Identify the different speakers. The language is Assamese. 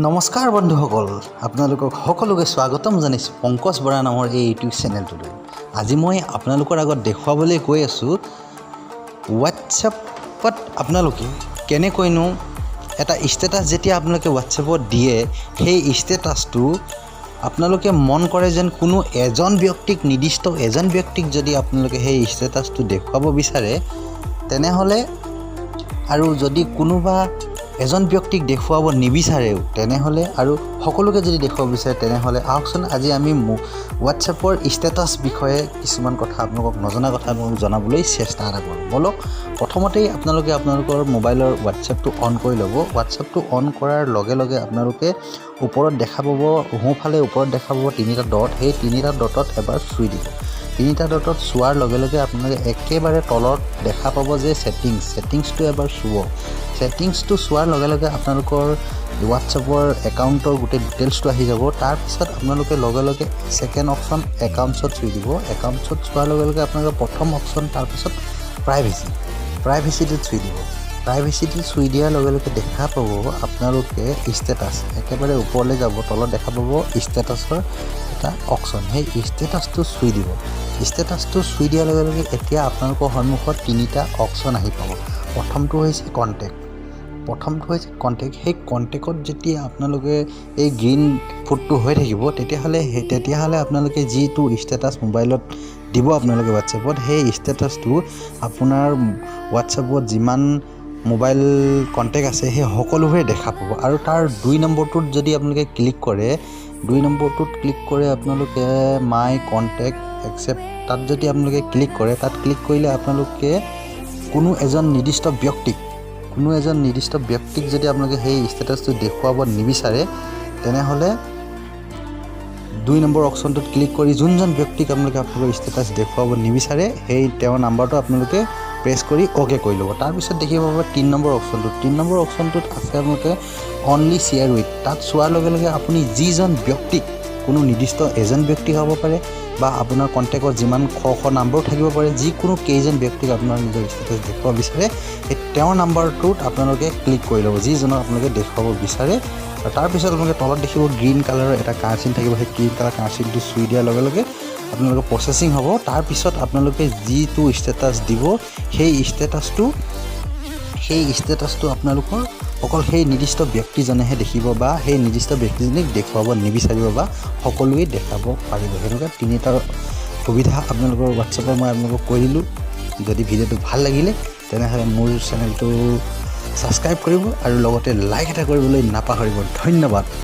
Speaker 1: নমস্কাৰ বন্ধুসকল, আপোনালোকক সকলোকে স্বাগতম জনাইছোঁ পংকজ বৰা নামৰ এই ইউটিউব চেনেলটোলৈ। আজি মই আপোনালোকৰ আগত দেখুৱাবলৈ গৈ আছোঁ, হোৱাটছএপত আপোনালোকে কেনেকৈনো এটা ষ্টেটাছ যেতিয়া আপোনালোকে হোৱাটছএপত দিয়ে, সেই ষ্টেটাছটো আপোনালোকে মন কৰে যেন কোনো এজন ব্যক্তিক, নিৰ্দিষ্ট এজন ব্যক্তিক যদি আপোনালোকে সেই ষ্টেটাছটো দেখুৱাব বিচাৰে তেনেহ'লে, আৰু যদি কোনোবা এজন ব্যক্তিক দেখুৱাব নিবিচাৰেও তেনেহ'লে, আৰু সকলোকে যদি দেখুৱাব বিচাৰে তেনেহ'লে, আহকচোন আজি আমি হোৱাটছএপৰ ষ্টেটাছ বিষয়ে কিছুমান কথা, আপোনালোকক নজনা কথা আপোনালোকক জনাবলৈ চেষ্টা এটা কৰোঁ ব'লক। প্ৰথমতেই আপোনালোকে আপোনালোকৰ মোবাইলৰ হোৱাটছএপটো অন কৰি ল'ব। হোৱাটছএপটো অন কৰাৰ লগে লগে আপোনালোকে ওপৰত দেখা পাব, সোঁফালে ওপৰত দেখা পাব তিনিটা ডট। সেই তিনিটা ডটত এবাৰ চুই দিব। তিনিটা ডটত চোৱাৰ লগে লগে আপোনালোকে একেবাৰে তলত দেখা পাব যে ছেটিংছ। ছেটিংছটো এবাৰ চুব। ছেটিংছটো চোৱাৰ লগে লগে আপোনালোকৰ হোৱাটছএপৰ একাউণ্টৰ গোটেই ডিটেইলছটো আহি যাব। তাৰপিছত আপোনালোকে লগে লগে ছেকেণ্ড অপশ্যন একাউণ্টছত চুই দিব। একাউণ্টছত চোৱাৰ লগে লগে আপোনালোকে প্ৰথম অপশ্যন, তাৰপিছত প্ৰাইভেচি, প্ৰাইভেচিটোত চুই দিব। প্ৰাইভেচিটো চুই দিয়াৰ লগে লগে দেখা পাব আপোনালোকে ষ্টেটাছ। একেবাৰে ওপৰলৈ যাব, তলত দেখা পাব ষ্টেটাছৰ এটা অপশ্যন। সেই ষ্টেটাছটো চুই দিব। ষ্টেটাছটো চুই দিয়াৰ লগে লগে এতিয়া আপোনালোকৰ সন্মুখত তিনিটা অপশ্যন আহি পাব। প্ৰথমটো হৈছে কণ্টেক্ট। প্ৰথমটো হৈছে কণ্টেক্ট। সেই কণ্টেক্টত যেতিয়া আপোনালোকে এই গ্ৰীণ ফুটটো হৈ থাকিব, তেতিয়াহ'লে আপোনালোকে যিটো ষ্টেটাছ মোবাইলত দিব আপোনালোকে হোৱাটছএপত, সেই ষ্টেটাছটো আপোনাৰ হোৱাটছএপত যিমান মোবাইল কণ্টেক্ট আছে, সেই সকলোবোৰে দেখা পাব। আৰু তাৰ দুই নম্বৰটোত যদি আপোনালোকে ক্লিক কৰে, দুই নম্বৰটোত ক্লিক কৰে আপোনালোকে মাই কণ্টেক্ট একচেপ্ট, তাত যদি আপোনালোকে ক্লিক কৰে, তাত ক্লিক কৰিলে আপোনালোকে কোনো এজন নিৰ্দিষ্ট ব্যক্তিক যদি আপোনালোকে সেই ষ্টেটাছটো দেখুৱাব নিবিচাৰে, তেনেহ'লে দুই নম্বৰ অপশ্যনটোত ক্লিক কৰি যোনজন ব্যক্তিক আপোনালোকে আপোনালোকৰ ষ্টেটাছ দেখুৱাব নিবিচাৰে, সেই তেওঁৰ নাম্বাৰটো আপোনালোকে প্ৰেছ কৰি অ'কে কৰি ল'ব। তাৰপিছত দেখিব পাব তিনি নম্বৰ অপশ্যনটোত। তিনি নম্বৰ অপশ্যনটোত আছে আপোনালোকে অনলি শ্বেয়াৰ উইথ। তাত চোৱাৰ লগে লগে আপুনি যিজন ব্যক্তিক, কোনো নিৰ্দিষ্ট এজন ব্যক্তি হ'ব পাৰে বা আপোনাৰ কণ্টেক্টত যিমান শ শ নাম্বাৰো থাকিব পাৰে, যিকোনো কেইজন ব্যক্তিক আপোনাৰ নিজৰ ষ্টেটাছ দেখুৱাব বিচাৰে, সেই তেওঁৰ নাম্বাৰটোত আপোনালোকে ক্লিক কৰি ল'ব, যিজনক আপোনালোকে দেখুৱাব বিচাৰে। আৰু তাৰপিছত আপোনালোকে তলত দেখিব গ্ৰীণ কালাৰৰ এটা কাৰ চিন থাকিব। সেই গ্ৰীণ কালাৰ কাৰ চিনটো চুই দিয়াৰ লগে লগে আপোনালোকৰ প্ৰচেছিং হ'ব। তাৰপিছত আপোনালোকে যিটো ষ্টেটাছ দিব, সেই ষ্টেটাছটো আপোনালোকৰ অকল সেই নিৰ্দিষ্ট ব্যক্তিজনেহে দেখিব বা সেই নিৰ্দিষ্ট ব্যক্তিজনীক দেখুৱাব নিবিচাৰিব বা সকলোৱে দেখাব পাৰিব। সেনেকুৱা তিনিটা সুবিধা আপোনালোকৰ হোৱাটছএপৰ মই আপোনালোকক কৈ দিলোঁ। যদি ভিডিঅ'টো ভাল লাগিলে, তেনেহ'লে মোৰ চেনেলটো ছাবস্ক্ৰাইব কৰিব আৰু লগতে লাইক এটা কৰিবলৈ নাপাহৰিব। ধন্যবাদ।